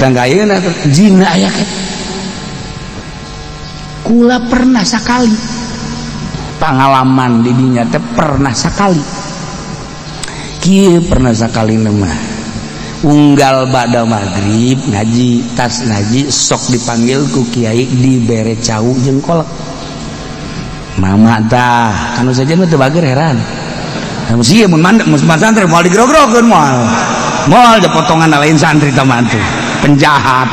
Datang ka ayeuna jin aya ke. Kula pernah sakali pengalaman di dinya teh, pernah sakali kieu, pernah sakali mah unggal ba'da maghrib ngaji, tas ngaji sok dipanggil ku kiai, dibere cau jeung kolak. Mama tah kanu saja mah teu bager, heran. Mesti mun mandek mun santri moal digrog-grogeun, moal moal da potongan lain santri tah mah tuh penjahat.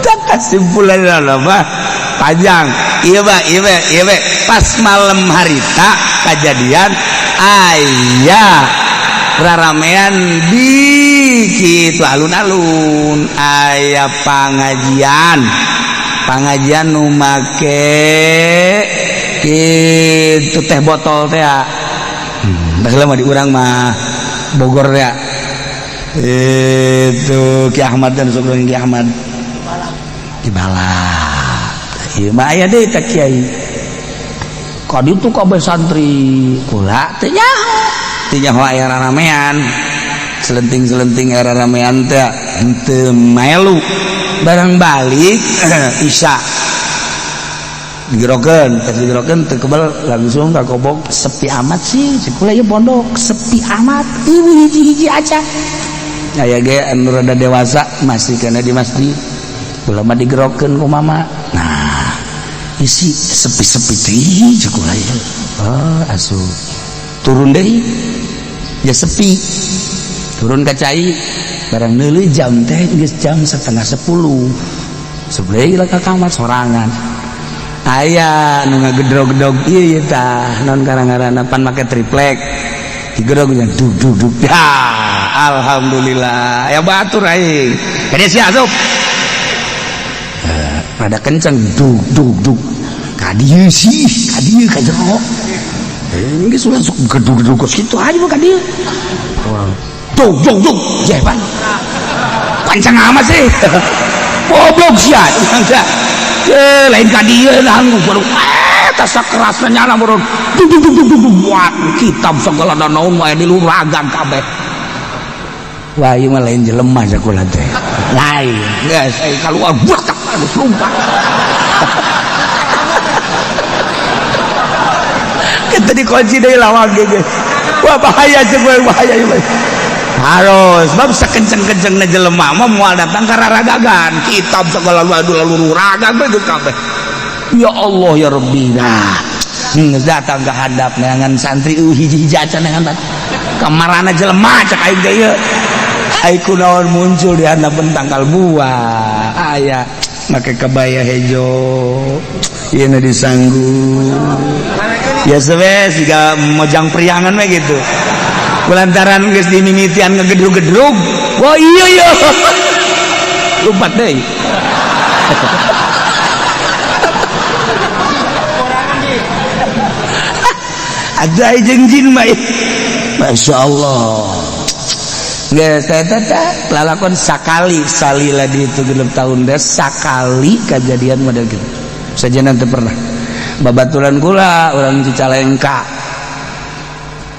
Tak kesimpulan mah panjang iya bah, iya bah, iya bah. Pas malam harita kejadian aya raramean di kitu alun-alun, aya pangajian, pangajian nu make kitu teh botol teh baheula mah di urang mah Bogor ya itu Ki Ahmad dan sok Ki Ahmad di balap ieu mah aya deui teh kiai ka ditu kabeh santri kula teu nyaho, teu nyaho aya raramean selenting-selenting, aya raramean teh henteu melu. Barang balik isya digerokeun, tes digerokeun teu kebal, langsung ka kobok. Sepi amat sih cek kula, ieu pondok sepi amat, ieu hiji-hiji aja aya ge anu rada dewasa masih kena di masjid. Kula mah digerokeun ku mama, nah isi sepi-sepi teh cek kula ieu. Oh, asup turun deui ya sepi, turun ka cai, barang neuleuh jam teh geus jam 9.30. Sebelah ka kamar sorangan aya nu ngagedrog-gedrog ieu tah non karang-ngaranna pan make triplek, digedrog nya dug dug dug. Ya alhamdulillah ya batur aing kadieu sia asup rada kenceng, dug dug dug, ka dieu sih, ka dieu ka jero geus ulah sok gedug-gedug kos kitu aja mah ka dieu, dug dug dug jeh pan pancang amat sih, goblok sia. Lain ka dieu baru tas kerasnya nyala baru dug dug dug dug dug, buat kitab segala dan naon wae diluragan kabeh. Wah, ieu mah lain jelema sakola teh, lain geus ai kaluar buat tak geus lumpat. Kita dikunci deui lawang ge. Wah, bahaya sih gue, bahaya ieu. Harus bab sakenceng-kencengna jelema mah moal datang ka raragagan kitab segala lalu ragan bae geus kabeh. Ya Allah ya Rabbi. Nah, geus datang ka hadap neangan santri hiji-hiji acan neangan kamarana jelema cek aing teh ieu. Ai kunaon muncul di handapeun tangkal buah aya make kebaya hejo ieu nu disanggu ya sebes jiga mojang priangan we gitu. Kulantaran geus dimimitian ngegedrug-gedrug, wah iya iya lupa deui. Ada jeung jin mah Masya Allah. Geus teh teh lalakon sakali salila di itu 6 tahun deh sakali kejadian model gitu. Saja nanti pernah babaturan kula orang Cicalengka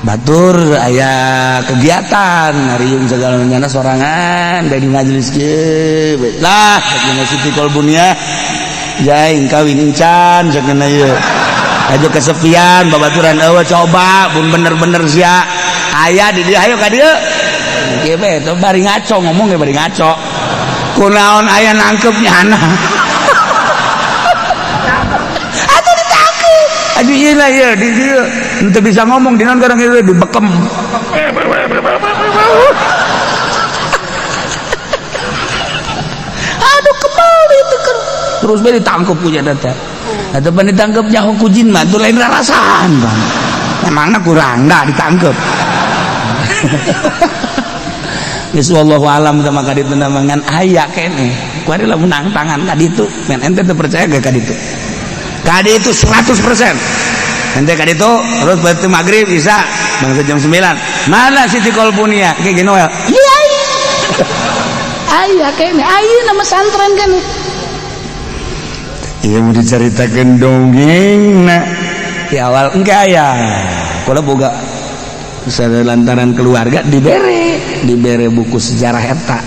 batur aya kegiatan ngariung segala nyana sorangan dari majelis kieu lah sakeuna Siti Kolbunia jaing kawin encan sakeuna ieu aja kesepian babaturan eueuh coba bun bener-bener sia aya di dieu ayo ka dieu kieu bae teh bari ngaco ngomong ge bari ngaco kunaon aya nangkep nyana atuh ditangkep aduh ieu lah ieu di dieu ente bisa ngomong di non kadang itu dibekem. Aduh kebal itu kan terus be ditangkep punya data atau pan ditangkep nyaho ku jin mah tuh lain rarasaan bang emangna kurang dah ditangkep. Geus wallahu alam sama kaditu namangan aya keneh kuari lamun menang tangan kaditu men ente teu percaya ge kaditu kaditu 100%. Ente kaditu terus berarti maghrib bisa bangsa jam 9 mana Siti Kolbunia kayak gini Noel iya aya kene aya nama santren kene iya mau diceritakan dongeng nah di awal enggak ya kula boga Lantaran keluarga dibere dibere buku sejarah eta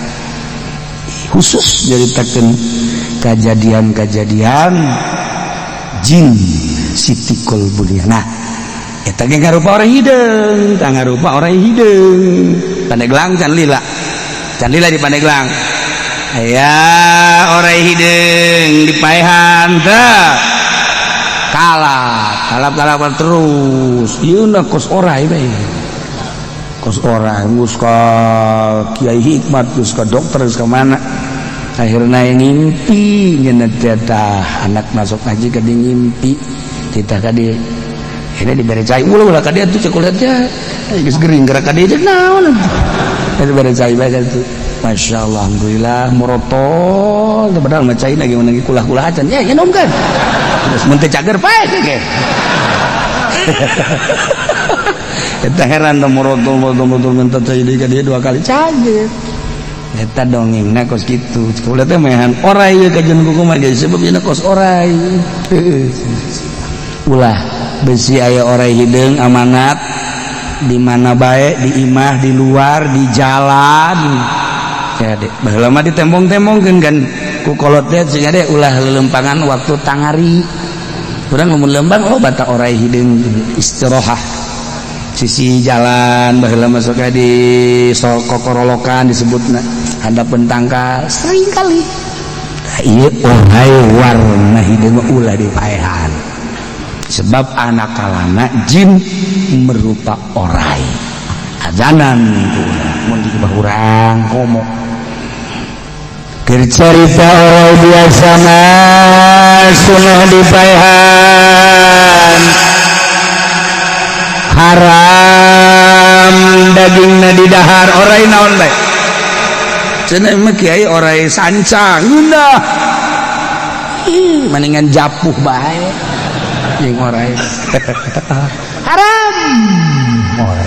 khusus nyaritakeun kejadian-kejadian jin Siti Kolbulia. Nah, eta ge ngarupa oray hideung, tah ngarupa oray hideung. Pandeglang can lila, can lila di Pandeglang aya oray hideung dipaehan tah kalap kalap kalap terus. Ieu na kos oray bae, kos oray geus ka Kiai Hikmat, geus ka dokter, geus ka mana. Akhirnya yang ngimpi nyeuna teh, anak masuk ngaji ka di ngimpi titah ka di ini dibere cai, ulah ulah ka dia tuh. Cek kuliah geus gering gerak ka dia naon eta dibere cai bae tuh. Masya Allah, alhamdulillah morotol. Padahal mah cai lagi menangi kulah-kulah acan ya ya kan terus mun teu cager pae ge. Eta heran teh, morotol morotol morotol, minta cai deui ka dia dua kali cager. Eta dongengna kos kitu. Kula teh mehan oray ieu kajian kumaha ge sebab ieu kos oray. Ulah besi aya oray hideung amanat di mana bae, di imah, di luar, di jalan ya dek. Baheula mah ditembong-tembongkeun kan ku kolot teh sehingga dek ulah lelempangan waktu tangari. Urang mun lembang, oh bata oray hideung istirahat sisi jalan. Baheula masuk di kokorolokan disebutna, handapeun tangkal sering kali. Nah, ieu oray warna hideung ulah dipaehan sebab anak kalana jin merupa oray ajanan ku mun di urang komo. Keur carita oray biasa mah sunah dipaehan, haram dagingna didahar. Oray naon bae cenah mah kiai, oray sancang ngeunah. Ih, mendingan japuh bae jeung oray haram oray.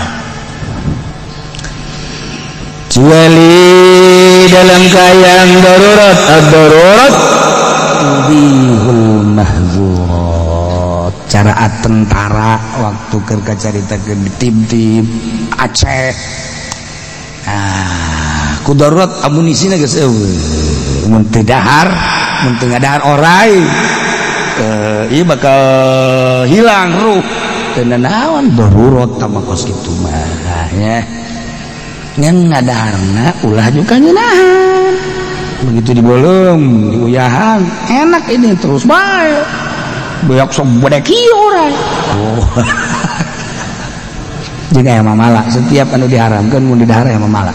Kecuali dalam keadaan darurat, ad-darurat tubihul mahzurat. Cara tentara waktu keur carita ke tim-tim Aceh, ah ku darurat amunisina geus eueuh, mun teu dahar, mun teu ngadahar oray, ieu bakal hilang ruh. Teu naon darurat tah kos kitu mah ya. Ngan ngadaharna ulah juga ngeunahan. Begitu dibolong diuyahan enak, ini terus bae beak sok bedek ieu oray. Oh, jeung aya mamala. Setiap anu diharamkeun mun didahar aya mamala.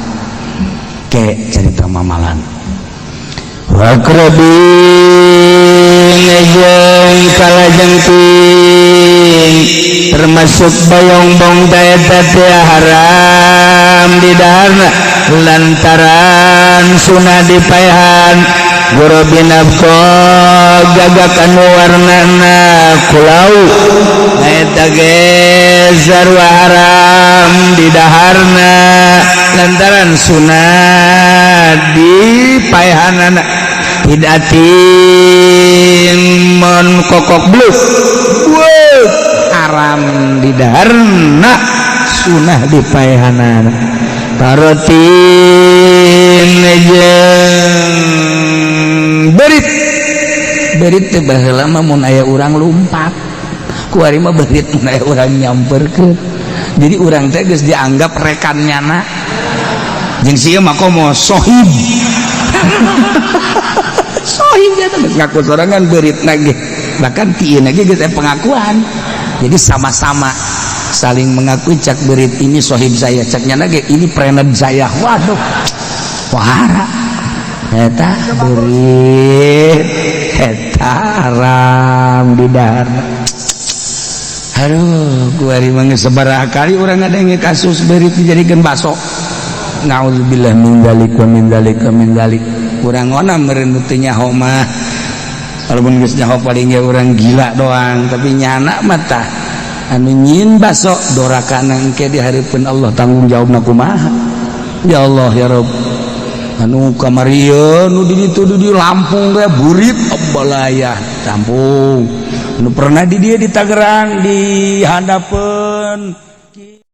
Ke cerita mamalan. Wakrabin jeung kalajengking termasuk bayongbong eta teh haram didaharna lantaran sunah dipaehan. Gurobin abqa gagak anu warnana kulau eta ge sarua haram didaharna lantaran sunah dipaehanana. Hidatin mon kokok bluk haram didaharna sunah dipaehanana. Parotin jeung berit. Berit teh baheula mah mun aya urang lumpat, kuari mah berit mun aya urang nyamperkeun. Jadi urang teh geus dianggap rekan nyana jeung si ieu mah komo sohib sohib. Dia teh geus ngaku sorangan beritna ge, bahkan ti ieu ge geus aya pengakuan. Jadi sama-sama saling mengakui. Cak berit, ini sohib saya, cak nyana ge, ini friend saya. Waduh, wahara eta berit eta haram didahar. Aduh, gua mah geus sabaraha kali urang ngadenge kasus berit dijadikeun baso. Naudzubillah min dzalik wa min dzalik wa min dzalik. Urang ona meureun nu teu nyaho mah, walaupun geus nyaho paling ge urang gila doang, tapi nyana mah tah anu nyieun baso dorakana engke di hareupeun Allah tanggung jawabna kumaha. Ya Allah ya Rabb, anu kamari nu di ditu di Lampung teh burit balaya Lampung, nu pernah di dia di Tangerang di handapeun.